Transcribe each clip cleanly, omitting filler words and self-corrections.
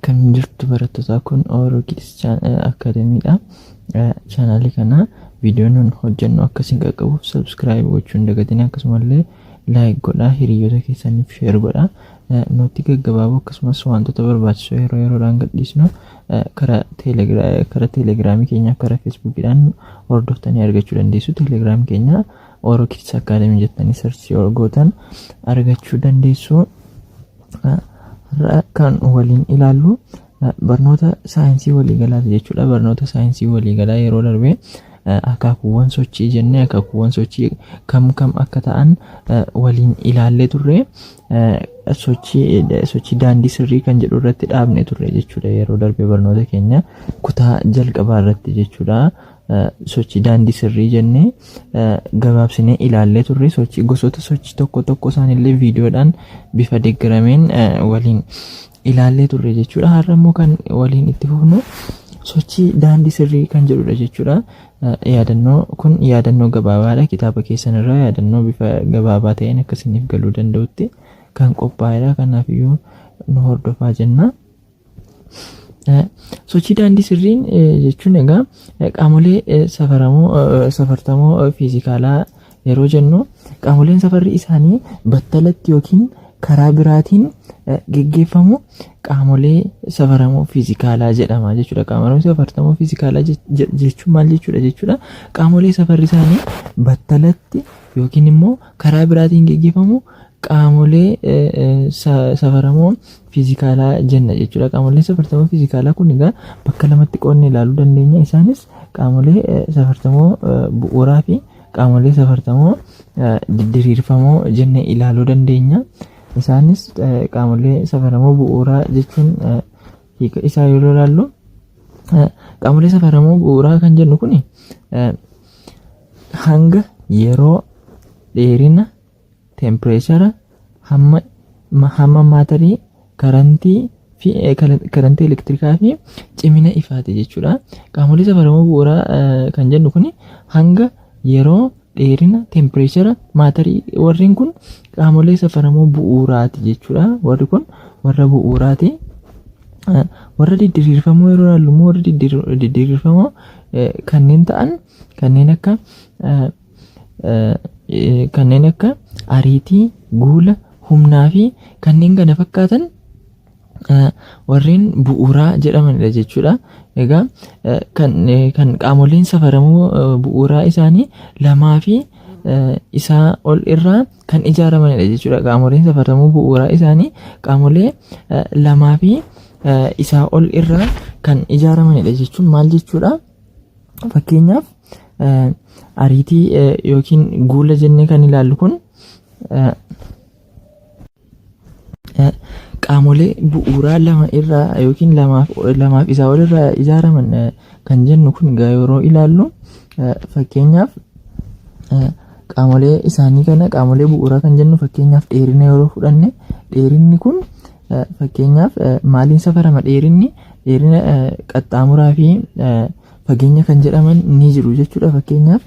Akkam jirtu barattootaa, kun Oro Kids Academy'dha. Chaanaalii kana viidiyoo nun hojjennu akka isin qaqqabuuf subscribe gochuu hin dagatinaa, akkasumallee like godhaa, hiriyoota keessaniif share godhaa. Nootii gaggabaaboo akkasumas wantoota barbaachisoo yeroo yeroodhaan gadhiisnu karaa teelegiraamii keenyaa, karaa feesbuukiidhaan hordoftanii argachuu dandeessu. Teelegiraamii keenya Oro Kids Academy jettanii search yoo gootan argachuu dandeessu. Har'a kan waliin ilaallu barnoota saayinsii waliigalaati jechuudha. Barnoota saayinsii waliigalaa yeroo darbe akaakuuwwan sochii jennee akaakuuwwan sochii kam kam akka ta'an waliin ilaallee turre. Sochii daandii sirrii kan jedhu irratti dhaabne turre jechuudha, yeroo darbe barnoota keenya kutaa jalqabaa irratti jechuudha. Sochii daandii sirrii jennee gabaabsinee ilaallee turre. Sochii, gosoota sochii tokko tokko isaanillee viidiyoodhaan bifa deeggarameen waliin ilaallee turre jechuudha. Har'a immoo kan waliin itti fufnu sochii daandii sirrii kan jedhudha jechuudha. Yaadannoo kun yaadannoo gabaabaadha. Kitaaba keessan irraa yaadannoo bifa gabaabaa ta'een akka isiniif galuu danda'utti kan qophaa'edha. Kanaafiyyuu nu hordofaa jenna. Sochii daandii sirriin jechuun egaa qaamolee safaramoo, safartamoo fiizikaalaa yeroo jennu, qaamoleen safarri isaanii battalatti yookiin karaa biraatiin geggeeffamu qaamolee safaramoo fiizikaalaa jedhama jechuudha. Qaamolee safartamoo fiizikaalaa jechuun maal jechuudha? Qaamolee safarri isaanii battalatti yookiin immoo karaa biraatiin geggeeffamu qaamolee safaramoo fiizikaalaa jenna jechuudha. Qaamoleen safartamoo fiizikaalaa kun egaa bakka lamatti qoodnee ilaaluu dandeenya. Isaanis qaamolee safartamoo bu'uuraa fi qaamolee safartamoo diriirfamoo jennee ilaaluu dandeenya. Isaanis qaamolee safaramoo bu'uuraa jechuun hiika isaa yeroo ilaallu, qaamolee safaramoo bu'uuraa kan jennu kun hanga, yeroo, dheerina, teempireechara, hamma maatarii, karantii fi karantii elektirikaa fi cimina ifaati jechuudha. Qaamolee safaramoo bu'uuraa kan jennu kun hanga, yeroo, dheerina, teempireechara, maatarii, warreen kun qaamolee safaramoo bu'uuraati jechuudha. Warri kun warra bu'uuraati. Warra didiriirfamoo yeroo ilaallu immoo, warri didiriirfamoo kanneen ta'an kanneen akka ariitii, guula, humnaa fi kanneen kana fakkaatan warreen bu'uuraa jedhamanidha jechuudha. Egaa kan qaamoleen safaramoo bu'uuraa isaanii lamaa fi isaa ol irraa kan ijaaramanidha jechuudha. Qaamoleen safaramoo bu'uuraa isaanii qaamolee lamaa fi isaa ol irraa kan ijaaramanidha jechuun maal jechuudha? Fakkeenyaaf, ariitii yookiin guula jennee kan ilaallu kun qaamolee bu'uuraa lama irraa yookiin lamaaf isaa ol irraa ijaaraman kan jennu kun egaa yeroo ilaallu, fakkeenyaaf qaamolee isaanii kana, qaamolee bu'uuraa kan jennu, fakkeenyaaf dheerina yeroo fudhanne, dheerinni kun fakkeenyaaf maaliin safarama? Dheerinni dheerina qaxxaamuraa fi fageenya kan jedhaman ni jiru jechuudha. Fakkeenyaaf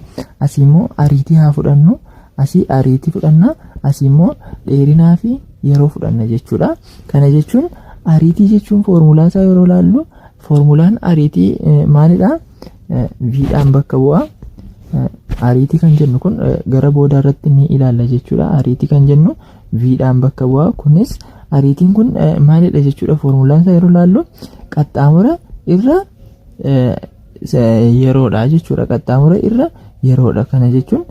asii immoo ariitii haa fudhannu, asii ariitii fudhanna, asii immoo dheerinaa fi yeroo fudhanna jechuudha. Kana jechuun ariitii jechuun foormulaa isaa yeroo ilaallu, foormulaan ariitii maalidha? V'dhaan bakka bu'a. Ariitii kan jennu kun gara boodaa irratti ni ilaalla jechuudha. Ariitii kan jennu V'dhaan bakka bu'a. Kunis ariitiin kun maalidha jechuudha? Foormulaan isaa yeroo ilaallu qaxxaamura irra yeroodha jechuudha. Qaxxaamura irra yeroodha. Kana jechuun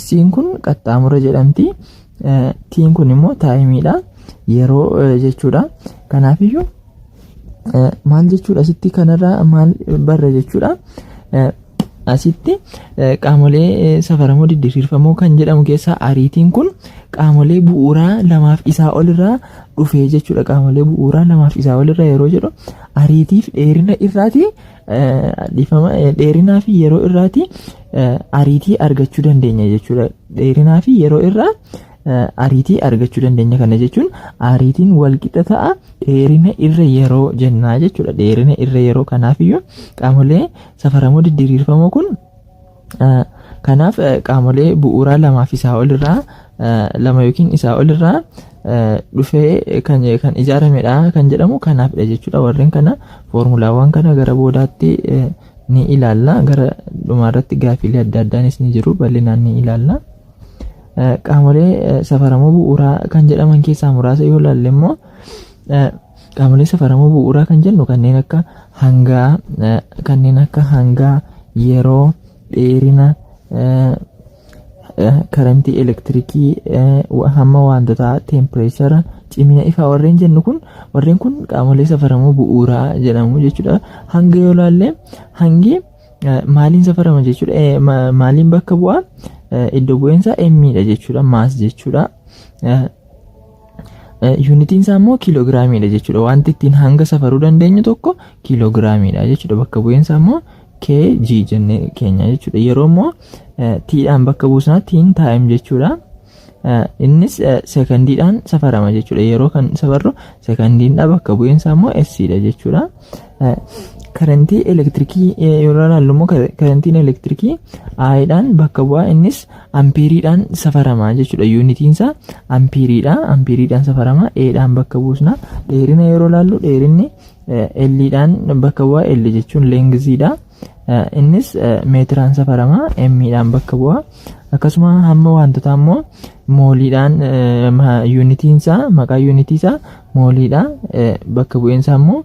S'in kun qaxxaamura jedhamti. T'n kun immoo timeiidha. Yeroo jechuudha. Kanaafiyyuu maal jechuudha? Asitti kanarraa maal barra jechuudha? Asitti qaamolee safaramoo didiriirfamoo kan jedhamu keessaa ariitiin kun qaamolee bu'uuraa lamaaf isaa olirraa dhufee jechuudha. Qaamolee bu'uuraa lamaaf isaa olirraa yeroo jedhu, ariitiif dheerina irraati, dhiifama, dheerinaa fi yeroo irraati ariitii argachuu dandeenya jechuudha. Dheerinaa fi yeroo irraa ariitii argachuu dandeenya. Kana jechuun ariitiin walqixa ta'a dheerina irra yeroo jennaa jechuudha. Dheerina irra yeroo. Kanaafiyyuu qaamolee safaramoo didiriirfamoo kun Kanaaf qaamolee bu'uuraa lamaaf isaa olirraa, lama yookiin isaa olirraa dhufee kan ijaaramedha kan jedhamu kanaafidha jechuudha. Warreen kana, foormulaawwan kana gara boodaatti ni ilaalla. Gara dhumaarratti gaaffiilee adda addaanis ni jiru, bal'inaan ni ilaalla. Qaamolee safaramoo bu'uuraa kan jedhaman keessaa muraasa yoo ilaalle immoo, qaamolee safaramoo bu'uuraa kan jennu kanneen akka hangaa, yeroo, dheerina, karantii elektirikii, hamma wantoota, temperature, cimina ifaa warreen jennu kun, warreen kun qaamolee safaramoo bu'uuraa jedhamu jechuudha. Hanga yoo ilaalle, hangi maaliin safarama jechuudha? Maaliin bakka bu'a? Iddoo bu'eensaa M'dha jechuudha, mass jechuudha. Yuunitiin isaa immoo kiiloogiraamiidha jechuudha. Wanti ittiin hanga safaruu dandeenyu tokko kiiloogiraamiidha jechuudha. Bakka bu'eensaa immoo kg jennee keenya jechuudha. Yeroo immoo T'dhaan bakka buusnaa, T'n time jechuudha. Innis sekandiidhaan safarama jechuudha. Yeroo kan safarru sekandiidha, bakka bu'eensaa immoo S'dha jechuudha. Karantii elektirikii yeroo ilaallu immoo, karantiin elektirikii I'dhaan bakka bu'aa, innis ampiiriidhaan safarama jechuudha. Yuunitiin isaa ampiiriidha. Ampiiriidhaan safarama. A'dhaan bakka buusna. Dheerina yeroo ilaallu, dheerinni L'dhaan bakka bu'aa. L jechuun lengthiidha. Innis meetiraan safarama. M'dhaan bakka bu'a. Akkasuma hamma wantoota immoo mooliidhaan, yuunitiin isaa, maqaa yuunitii isaa mooliidha. Bakka bu'eensaa immoo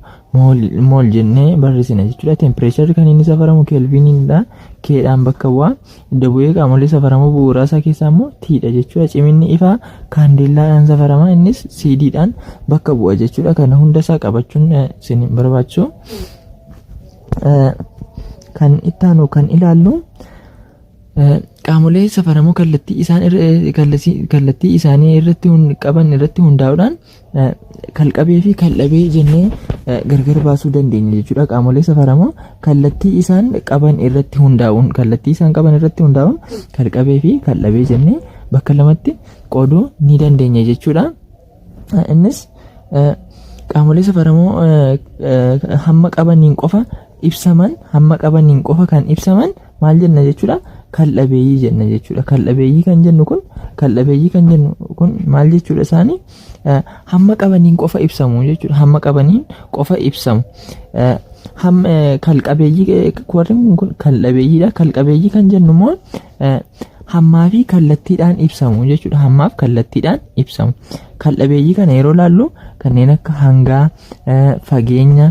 mole jennee barreessina jechuudha. Temperatureri kan inni safaramu keelviiniidha. Kdhaan bakka bu'a. Iddo bu'ee qaamolee safaramuu bu'uuraa isaa keessaa immoo T'dha jechuudha. Ciminni ifaa kaandeellaadhaan safarama. Innis CDdhaan bakka bu'a jechuudha. Kana hunda isaa qabachuun isin barbaachisu. Kan itti aanu kan ilaallu qaamolee safaramoo kallattii isaanii irratti qaban irratti hundaa'uudhaan kalqabee fi kaldhabee jennee gargar baasuu dandeenya jechuudha. Qaamolee safaramoo kallattii isaan qaban irratti hundaa'uun kalqabee fi kaldhabee jennee bakka lamatti qooduu ni dandeenya jechuudha. Innis qaamolee safaramoo hamma qabaniin qofa ibsaman, hamma qabaniin qofa kan ibsaman maal jenna jechuudha? Kaldhabeeyyii jenna jechuudha. Kaldhabeeyyii kan jennu kun maal jechuudha? Isaanii hamma qabaniin qofa ibsamu jechuudha. Hamma qabaniin qofa ibsamu. Hamma kalqabeeyyii, warreen kun kaldhabeeyyiidha. Kalqabeeyyii kan jennu immoo hammaa fi kallattiidhaan ibsamu jechuudha. Hammaaf kallattiidhaan ibsamu. Kaldhabeeyyii kana yeroo laallu, kanneen akka hangaa, fageenya,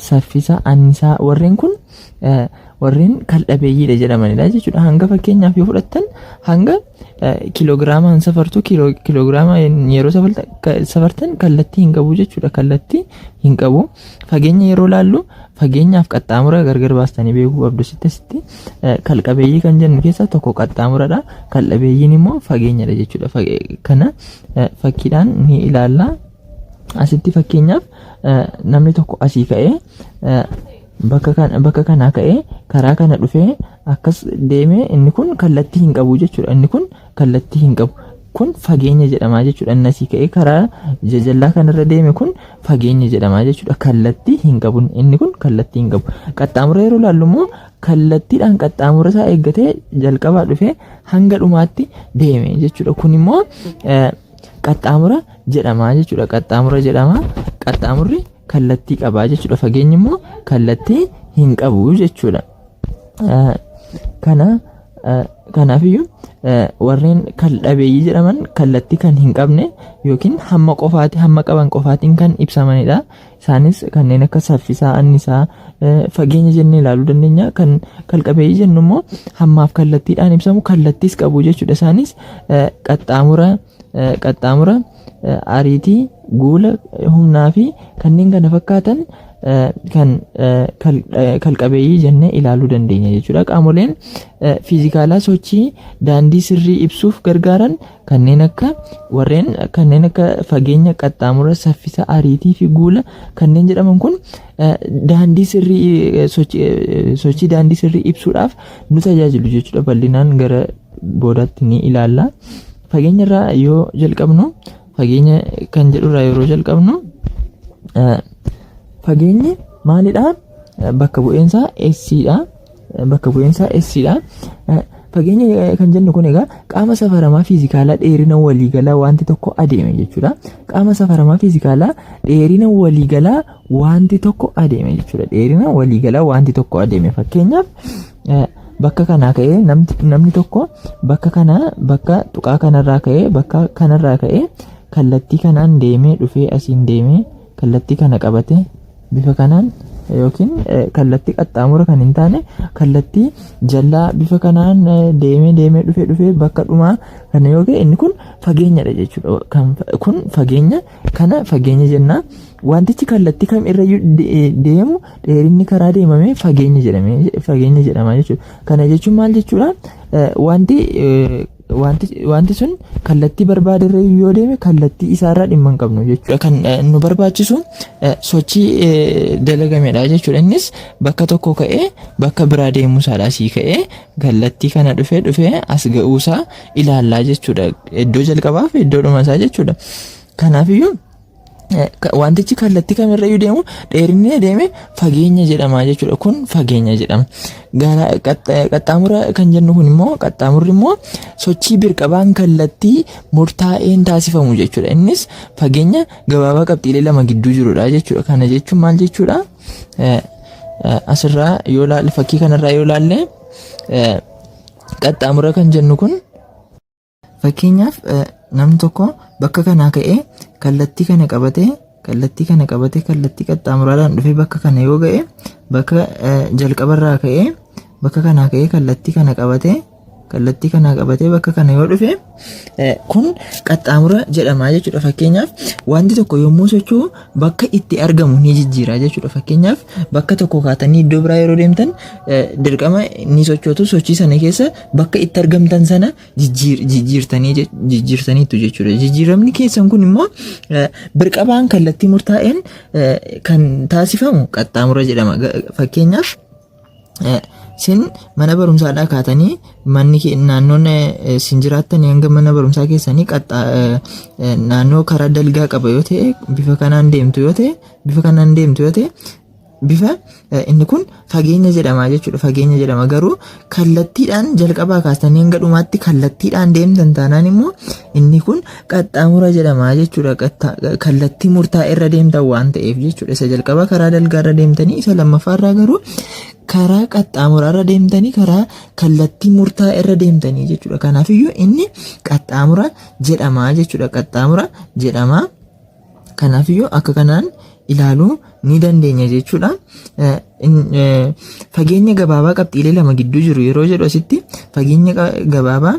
saffisa, annisaa, warreen kun warreen kaldhabeeyyiidha jedhamanidha jechuudha. Hanga fakkeenyaaf yoo fudhattan, hanga kiiloogiraamaan safartu, kiiloogiraama yeroo safartan kallattii hin qabu jechuudha. Kallattii hin qabu. Fageenya yeroo laallu, fageenyaaf qaxxaamura gargar baastanii beekuu qabdu sitti asitti. Kalqabeeyyii kan jennu keessaa tokko qaxxaamuradha. Kaldhabeeyyiin immoo fageenyadha jechuudha. Kana fakkiidhaan ni ilaalla. Asitti fakkeenyaaf namni tokko asii ka'ee, bakka kanaa ka'ee karaa kana dhufee akkas deemee, inni kun kallattii hin qabu jechuudha. Inni kun kallattii hin qabu. Kun fageenya jedhama jechuudha. Inni asii ka'ee karaa jajallaa kanarra deeme kun fageenya jedhama jechuudha. Kallattii hin qabu. Inni kun kallattii hin qabu. Qaxxaamura yeroo ilaallu immoo, kallattiidhaan qaxxaamura isaa eeggatee jalqabaa dhufee hanga dhumaatti deeme jechuudha. Kun immoo qaxxaamura jedhama jechuudha. Qaxxaamura jedhama. Qaxxaamurri kallattii qabaa jechuudha. Fageenyi immoo kallattii hin qabu jechuudha. Kana kanaafiyyuu warreen kaldhabeeyyii jedhaman kallattii kan hin qabne yookiin hamma qofaati, hamma qaban qofaatiin kan ibsamanidha. Isaanis kanneen akka saffisaa, annisaa, fageenya jennee ilaaluu dandeenya. Kan kalqabeeyyii jennu immoo hammaaf kallattiidhaan ibsamu, kallattiis qabu jechuudha. Isaanis qaxxaamura, ariitii, guula, humnaa fi kanneen kana fakkaatan kan kalqabeeyyii jennee ilaaluu dandeenya jechuudha. Qaamoleen fiizikaalaa sochii daandii sirrii ibsuuf gargaaran kanneen akka fageenya, qaxxaamura, saffisa, ariitii fi guula kanneen jedhaman kun daandii sirrii, sochii daandii sirrii ibsuudhaaf nu tajaajilu jechuudha. Bal'inaan gara boodaatti ni ilaalla. Fageenya irraa yoo jalqabnu, fageenya kan jedhurraa yeroo jalqabnu, fageenyi maalidha? Bakka bu'eensaa S'dha. Bakka bu'eensaa S'dha. Fageenya kan jennu kun egaa qaama safaramaa fiizikaalaa dheerina waliigalaa wanti tokko adeeme jechuudha. Qaama safaramaa fiizikaalaa dheerina waliigalaa wanti tokko adeeme jechuudha. Dheerina waliigalaa wanti tokko adeeme, fakkeenyaaf bakka kanaa ka'ee namni tokko bakka kanaa, bakka tuqaa kanarraa ka'ee, bakka kanarraa ka'ee kallattii kanaan deemee dhufee, asiin deemee kallattii kana qabate, bifa kanaan yookiin kallattii qaxxaamura kan hin taane kallattii jallaa bifa kanaan deemee deemee dhufee dhufee bakka dhumaa kana yoo ga'e, inni kun fageenyadha jechuudha. Kun fageenya kana fageenya jenna. Wantichi kallattii kam irra deemu dheerinni karaa deemamee fageenya jedhamee fageenya jedhama jechuudha. Kana jechuun maal jechuudha? Wanti sun kallattii barbaaderra yoo deeme kallattii isaarraa dhimma hin qabnu jechuudha. Kan nu barbaachisu sochii dalagamedha jechuudha. Innis bakka tokko ka'ee bakka biraa deemuusaadha. Asii ka'ee kallattii kana dhufee dhufee as ga'uusaa ilaallaa jechuudha. Iddoo jalqabaaf iddoo dhumasaa jechuudha. Kanaafiyyuu wantichi kallattii kamirrayyuu deemu dheerinni deeme fageenya jedhama jechuudha. Kun fageenya jedhama. Qaxxaamura kan jennu kun immoo, qaxxaamurri immoo sochii birqabaan kallattii murtaa'een taasifamu jechuudha. Innis fageenya gabaabaa qabxiilee lama gidduu jirudha jechuudha. Kana jechuun maal jechuudha? Asirraa yoo ilaalle, fakkii kanarraa yoo ilaalle, qaxxaamura kan jennu kun fakkeenyaaf namni tokko bakka kanaa ka'ee kallattii kana qabatee, kallattii kana qabatee, kallattii qaxxaamuraadhaan dhufee bakka kana yoo ga'e, bakka jalqabarraa ka'ee, bakka kanaa ka'ee, kallattii kana qabatee, kallattii kana qabatee bakka kana yoo dhufe, kun qaxxaamura jedhama jechuudha. Fakkeenyaaf wanti tokko yommuu socho'u bakka itti argamu ni jijjiira jechuudha. Fakkeenyaaf bakka tokko kaatanii iddoo biraa yeroo deemtan dirqama ni sochootu. Sochii sana keessa bakka itti argamtan sana jijjiirtaniitu jechuudha. Jijjiiramni keessan kun immoo birqabaan kallattii murtaa'een kan taasifamu qaxxaamura jedhama. Fakkeenyaaf sin mana barumsaadhaa kaatanii manni naannoon sin jiraattan hanga mana barumsaa keessanii naannoo karaa dalgaa qaba yoo ta'e, bifa kanaan deemtu yoo ta'e, bifa kanaan deemtu yoo ta'e, bifa inni kun fageenya jedhama jechuudha. Fageenya jedhama. Garuu kallattiidhaan jalqabaa kaastanii hanga dhumaatti kallattiidhaan deemtan taanaan immoo inni kun qaxxaamura jedhama jechuudha. Kallattii murtaa'e irra deemtan waan ta'eef jechuudha. Isa jalqabaa karaa dalgaa irra deemtanii, isa lammaffaarraa garuu karaa qaxxaamuraa irra deemtanii, karaa kallattii murtaa'e irra deemtanii jechuudha. Kanaafiyyuu inni qaxxaamura jedhama jechuudha. Qaxxaamura jedhama. Kanaafiyyuu akka kanaan ilaaluu ni dandeenya jechuudha. Fageenya gabaabaa qabxiilee lama gidduu jiru yeroo jedhu, asitti fageenya gabaabaa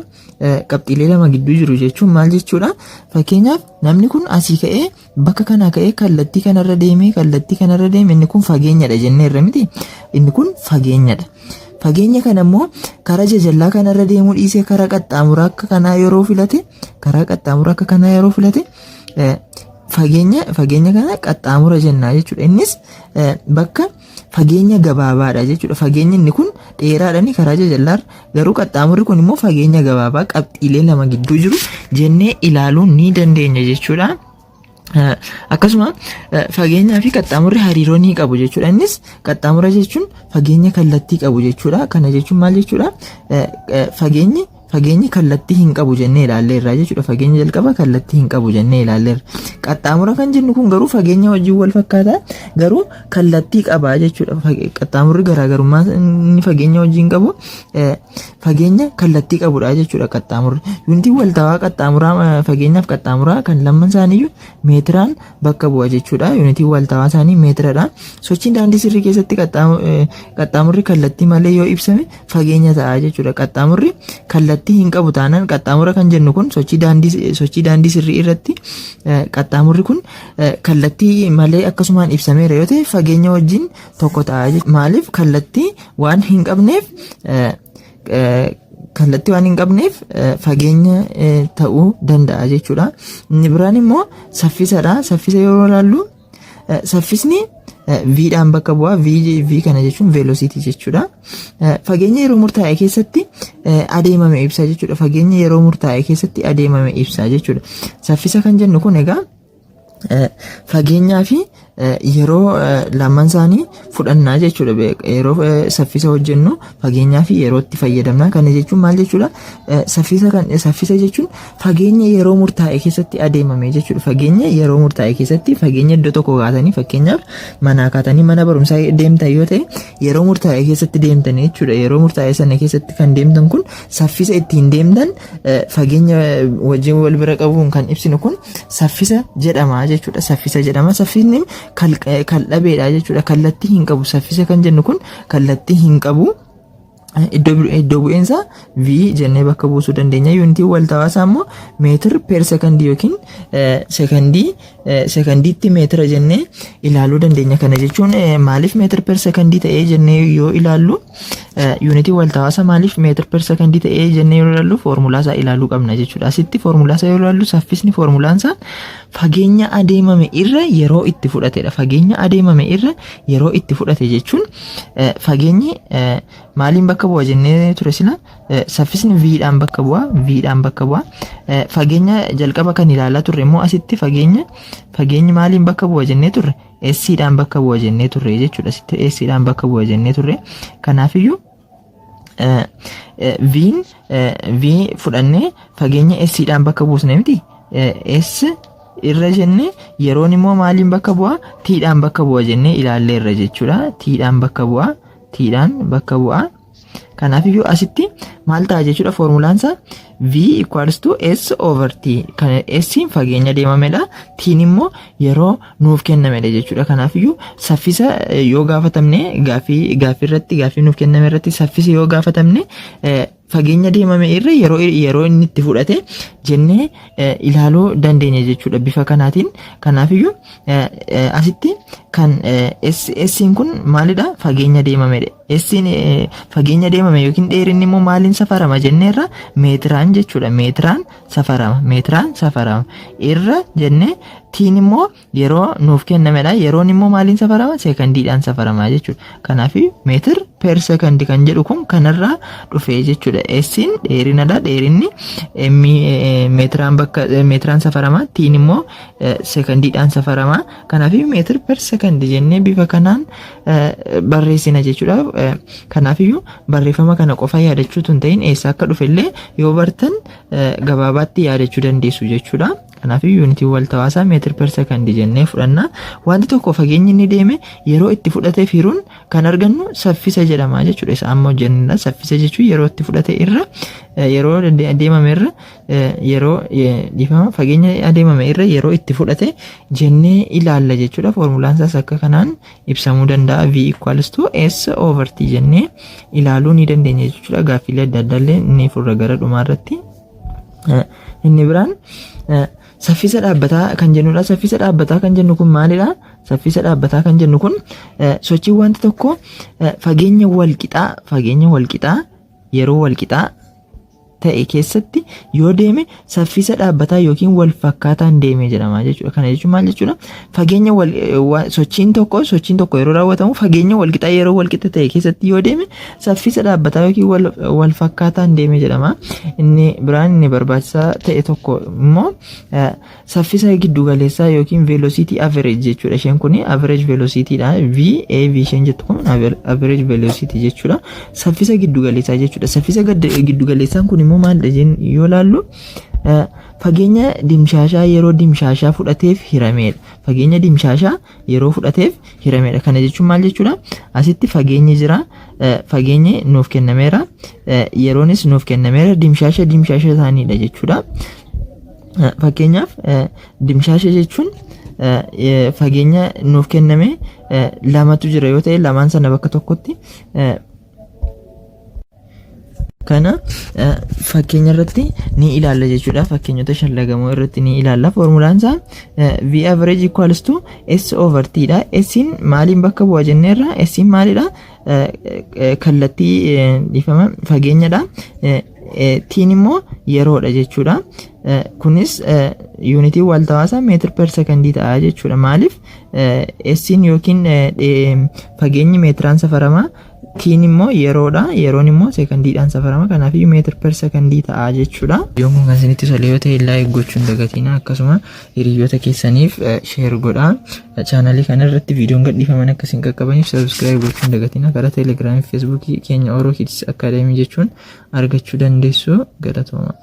qabxiilee lama gidduu jiru jechuun maal jechuudha? Fakkeenyaaf namni kun asii ka'ee, bakka kanaa ka'ee, kallattii kanarra deemee, kallattii kanarra deeme, inni kun fageenyadha jenneerra miti? Inni kun fageenyadha. Fageenya kana immoo karaa jajallaa kanarra deemuu dhiisee karaa qaxxaamuraa akka kanaa yeroo filate, karaa qaxxaamuraa akka kanaa yeroo filate, fageenya kana qaxxaamura jennaa jechuudha. Innis bakka fageenya gabaabaadha jechuudha. Fageenyi inni kun dheeraadha karaa jajallaarra, garuu qaxxaamurri kun immoo fageenya gabaabaa qabxiilee lama gidduu jiru jennee ilaaluu ni dandeenya jechuudha. Akkasuma fageenyaa fi qaxxaamurri hariiroo ni qabu jechuudha. Innis qaxxaamura jechuun fageenya kallattii qabu jechuudha. Kana jechuun maal jechuudha? Fageenyi kallattii hin qabu jennee ilaalleerra jechuudha. Fageenya jalqaba kallattii hin qabu jennee ilaalleerra. Qaxxaamura kan jennu kun garuu fageenya wajjin wal fakkaata, garuu kallattii qaba jechuudha. Qaxxaamurri garaagarummaa inni fageenya wajjin qabu fageenya kallattii qabudha jechuudha qaxxaamurri. Yuunitiin waltawaa qaxxaamuraa, fageenyaaf qaxxaamuraa kan lamman isaaniiyyuu meetiraan bakka bu'a jechuudha. Yuunitiin waltawaa isaanii meetiradha. Sochiin daandii sirrii keessatti qaxxaamurri kallattii malee yoo ibsame fageenya ta'a jechuudha. Qaxxaamurri kallattii hin qabu taanaan, qaxxaamura kan jennu kun sochii daandii sirrii irratti qaxxaamurri kun kallattii malee akkasumaan ibsameera yoo ta'e fageenya wajjin tokko ta'a jechuudha. Maaliif? Kallattii waan hin qabneef, kallattii waan hin qabneef fageenya ta'uu danda'a jechuudha. Inni biraan immoo saffisadha. Saffisa yeroo ilaallu, saffisni V dhaan bakka bu'a. V kana jechuun velocity jechuudha. Fageenya yeroo murtaa'e keessatti adeemame ibsa jechuudha. Fageenya yeroo murtaa'e keessatti adeemame ibsa jechuudha. Saffisa kan jennu kun egaa fageenyaa fi Yeroo lamaan isaanii fudhannaa jechuudha. Yeroo saffisa hojjennu fageenyaa fi yerootti fayyadamna. Kana jechuun maal jechuudha? Saffisa kan saffisa jechuun fageenya yeroo murtaa'e keessatti adeemame jechuudha. Fageenya yeroo murtaa'e keessatti fageenya iddoo tokko kaatanii, fakkeenyaaf manaa kaatanii mana barumsaa deemtan yoo ta'e, yeroo murtaa'e keessatti deemtan jechuudha. Yeroo murtaa'e sana keessatti kan deemtan kun saffisa ittiin deemtan fageenya wajjin wal bira qabuun kan ibsinu kun saffisa jedhama jechuudha. Saffisa jedhama. Saffisni kan dhabeedha jechuudha. Kallattii hin qabu. Saffisa kan jennu kun kallattii hin qabu. Iddoo bu'eensa V jennee bakka buusuu dandeenya. Yuunitiin waltawaasaa immoo meter per sekondii yookiin sekondiitti meetira jennee ilaaluu dandeenya. Kana jechuun maaliif meter per sekondii ta'ee jennee yoo ilaallu, yuunitiin waltawaasaa maaliif meter per sekondii ta'ee jennee yoo ilaallu, foormulaa isaa ilaaluu qabna jechuudha. Asitti foormulaa isaa yoo ilaallu, saffisni foormulaan isaa fageenya adeemame irra yeroo itti fudhatedha. Fageenya adeemame irra yeroo itti fudhate jechuun fageenyi maaliin bakka bu'a jennee ture sila? Saffisni V dhaan bakka bu'a, V dhaan bakka bu'a. Fageenya jalqaba kan ilaalaa turre immoo asitti fageenyi maaliin bakka bu'a jennee turre? S dhaan bakka bu'a jennee turre jechuudha. Asitti S dhaan bakka bu'a jennee turre. Kanaafiyyuu V'n V fudhannee fageenya S dhaan bakka buusne miti? S irra jennee yeroon immoo maaliin bakka bu'a? T dhaan bakka bu'a jennee ilaalleerra jechuudha. T dhaan bakka bu'a. T dhaan bakka bu'a. Kanaafiyyuu asitti maal ta'a jechuudha? Foormulaan isaa V equals to S over T. Kana S fageenya deemamedha. T immoo yeroo nuuf kennamedha jechuudha. Kanaafiyyuu saffisa yoo gaafatamne, gaaffii irratti, gaaffii nuuf kenname irratti saffisa yoo gaafatamne, fageenya deemame irra yeroo inni itti fudhate jennee ilaaluu dandeenya jechuudha bifa kanaatiin. Kanaafiyyuu asitti kan S'n kun maalidha? Fageenya deemamedha. S'n fageenya deemame yookiin dheerinni immoo maaliin safarama jenneerra? Meetiraan jechuudha. Meetiraan safarama. Meetiraan safarama. Irra jennee T'n immoo yeroo nuuf kennamedha. Yeroon immoo maaliin safarama? Seekandiidhaan safarama jechuudha. Kanaaf meter per sekondii kan jedhu kun kanarraa dhufee jechuudha. S'n dheerinadha. Dheerinni meetiraan bakka meetiraan safarama. T'n immoo seekandiidhaan safarama. Kanaaf meter per sekondii jennee bifa kanaan barreessina jechuudha. Kanaafiyyuu barreeffama kana qofa yaadachuu tun ta'in, eessa akka dhufe illee yoo bartan gabaabaatti yaadachuu dandeessu jechuudha. Kanaafuu yuunitiin waltawaasaa meter per sekondii jennee fudhanna. Wanti tokko fageenyi inni deeme yeroo itti fudhatee hiruun kan argannu saffisa jedhama jechuudha. Isa amma hojjennudha. Saffisa jechuun yeroo itti fudhate irra yeroo deemame irra yeroo, dhiifama, fageenya adeemame irra yeroo itti fudhate jennee ilaalla jechuudha. Foormulaan isaas akka kanaan ibsamuu danda'a. V equals to S over T jennee ilaaluu ni dandeenya jechuudha. Gaaffiilee adda addaa illee ni furra gara dhumaa irratti. Inni biraan saffisa dhaabbataa kan jennudha. Saffisa dhaabbataa kan jennu kun maalidha? Saffisa dhaabbataa kan jennu kun sochiin wanta tokko fageenya wal qixaa yeroo wal qixaa ta'e keessatti yoo deeme saffisa dhaabbataa yookiin wal fakkaataan deeme jedhama jechuudha. Kana jechuun maal jechuudha? Fageenya wal sochiin tokko yeroo raawwatamu fageenya wal qixaa yeroo wal qixa ta'e keessatti yoo deeme saffisa dhaabbataa yookiin wal fakkaataan deeme jedhama. Inni biraan inni barbaachisaa ta'e tokko immoo saffisa giddu galeessaa yookiin velocity average jechuudha. Isheen kun average velocity dha. V A V isheen jettu kun average velocity jechuudha. Saffisa giddu galeessaa jechuudha. Saffisa giddu galeessaan kun immoo maalidha yoo laallu, fageenya dimshaashaa yeroo dimshaashaa fudhateef hiramedha. Fageenya dimshaashaa yeroo fudhateef hiramedha. Kana jechuun maal jechuudha? Asitti fageenyi jira. Fageenyi nuuf kennameera. Yeroonis nuuf kennameera. Dimshaasha dimshaasha isaaniidha jechuudha. Fakkeenyaaf, dimshaasha jechuun fageenya nuuf kenname lamatu jira yoo ta'e, lamaan sana bakka tokkotti kana fakkeenya irratti ni ilaalla jechuudha. Fakkeenyota shallagamoo irratti ni ilaalla. Foormulaan isaa V average equals to S over T dha. S'n maaliin bakka bu'a jenneerra? S'n maalidha? Kallattii, dhiifama, fageenyadha. T'n immoo yeroodha jechuudha. Kunis yuunitiin waltawaasaa meter per sekondii ta'a jechuudha. Maaliif? S'n yookiin fageenyi meetiraan safarama. Tiin immoo yeroodha. Yeroon immoo seekandiidhaan safarama. Kanaafiyyuu meter per second ta'a jechuudha. Viidiyoon kun kan isinitti tole yoo ta'e, like gochuu hin dagatina. Akkasuma hiriyoota keessaniif share godhaa. Chaanalii kana irratti viidiyoon gadhiifaman akka isin qaqqabaniif subscribe gochuu hin dagatina. Karaa Telegramii, Facebookii keenya Oro Kids Academy jechuun argachuu dandeessu. Galatooma.